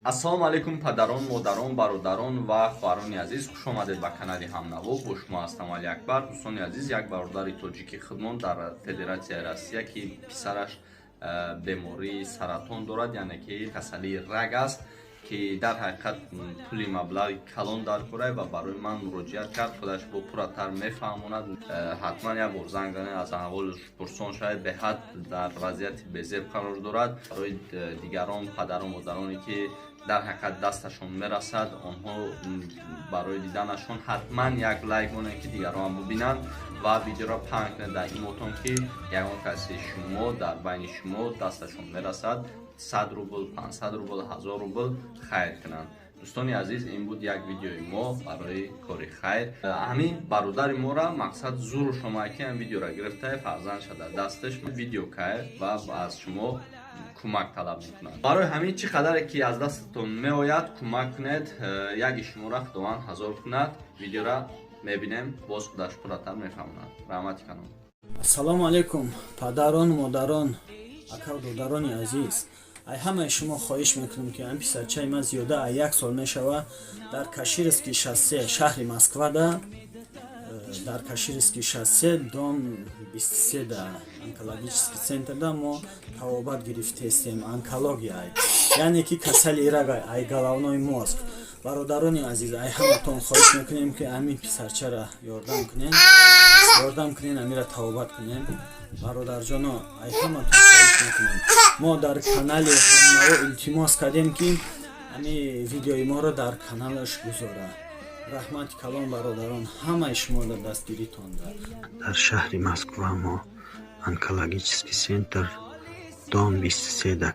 Ассалому алайкум, падарон, модарон, бародарон ва хоҳарони азиз, хуш омадед ба канали Ҳамнаво. Бо шумо ҳастам Али Акбар. Дӯстони азиз, як бародари тоҷики худмон дар Федератсияи Россия, ки писараш бемории саратон дорад, яъне ки касалии раг аст, ки дар ҳақиқат пули маблағи калон дар кора ва барои ман муроҷиат кард. Худаш бо пурратар мефаҳмонад. Ҳатман як бор занг занед, аз аҳволаш пурсон шавед. Беҳад дар вазъияти безеб қарор дорад. Барои дигарон, падару модароне, ки дар ҳақиқат дасташон мерасад, онҳо барои диданашон ҳатман як лайк монед, ки дигарон бубинанд, ва видеоро паҳн кунед дар имотон, ки ягон каси шумо дар байни шумо дасташон мерасад, 100 рубл, 500 рубл, 1000 рубл хайр кунанд. Дӯстони азиз, ин буд як видеои мо барои кори хайр. Ҳамин бародари мора мақсад зуру шумо, ки ҳам видеоро гирифта, фарзандша дар дасташ видео кард ва аз шумо кӯмак талаб мекунад. Барои ҳамин чӣ қадаре ки аз дастатон меояд, кӯмак кунед. Яки шуморо Худованд ҳазор кунад. Видеора мебинем, боз худаш пурратар мефаҳмонад. Раҳмати калон. Ассалому алайкум, падарон, модарон, акаву додарони азиз. Ай ҳамаи шумо хоҳиш мекунам, ки ҳам писарчаи ман зиёда ай як сол мешава, дар Каширский шоссе, шаҳри Москвада, дар Каширский шоссе, дом 23, да онкологический центр да мо табобат гирифтестем. Онкология, яъне ки касали рага, ай головной мозг. Бародарони азиз, ай ҳаматон хоҳиш мекунем, ки ҳамин писарчара ёрдам кунем, ёрдам кунем, амира табобат кунем. Бародарҷоно, ай ҳаматон хоҳиш мекунем. Мо дар канали Ҳамнаво илтимос кардем, ки ҳами видеои моро дар каналаш гузора. Раҳмати калон, бародарон, ҳамаи шумо дар дастгиритон. Дар шаҳри Москва мо онкологический центр, дом 23, да.